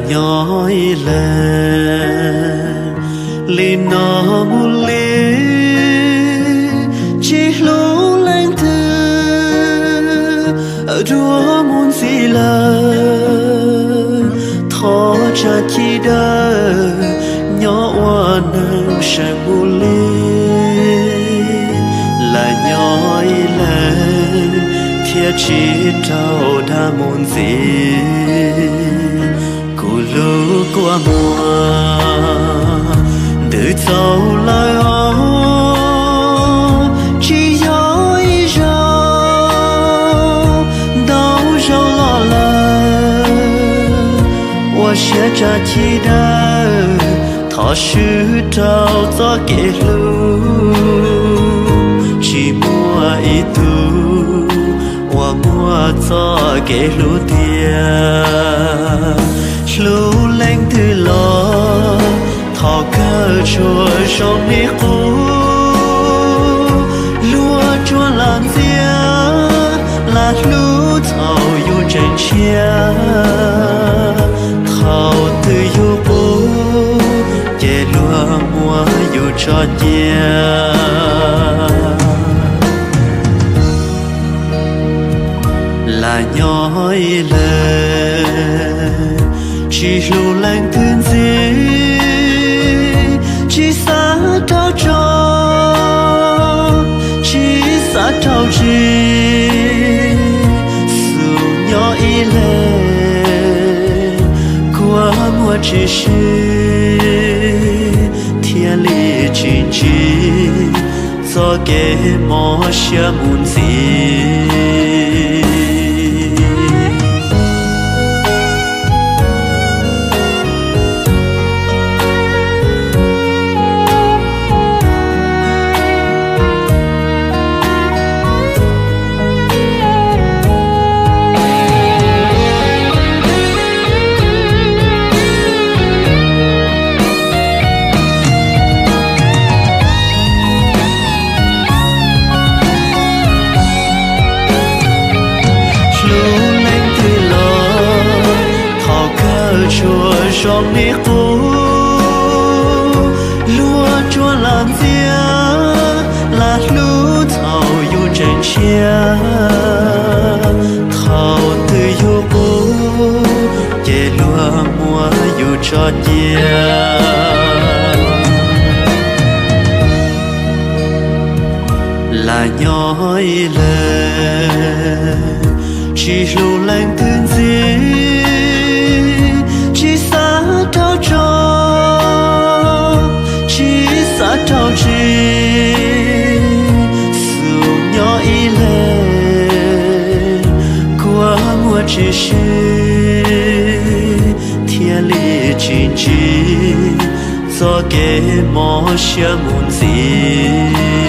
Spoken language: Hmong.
Nyob ib leeg li no mus li, tsis hlub leej twg dua mus ntxiv lawm. Thov tsa ci dawb nyob ua neeg seem mus li, lam nyob ib leeg thiaj tsis raug dag mus ntxiv. Kuv lub kua muag ntws txaus lawm os, tsis yog ib zaug, ntau zaug los lawm. Ua siab tsa ci dawb, thov swb rau txoj kev hlub, tsis muaj ib tug uas muaj txoj kev hlub tiag. Hlub leej twg los thaum kawg tsuas zoo li qub, luag tsuas los ntxias, lam hlub thaum yus tseem tshiab. Thaum twg yus qub ces luag muab yus tso cia. Lam nyob ib leeg tsis hlub leej twg ntxiv, tsis xav raug tso, tsis xav raug tsis, xub nyob ib leeg kua muag tsis sib, thiaj li tsis ntsib txoj kev mob siab mus ntxiv. Hlub leej twg los thaum kawg tsuas zoo li qub, luag tsuas los ntxias, lam hlub thaum yus tseem tshiab. Thaum twg yus qub ces luag muab yus tso cia. Lam nyob ib leeg tsis hlub leej twg ntxiv, tsis xav raug tso, tsis xav raug tsis, xub nyob ib leeg kua muag tsis sib, thiaj li tsis ntsib txoj kev mob siab mus ntxiv.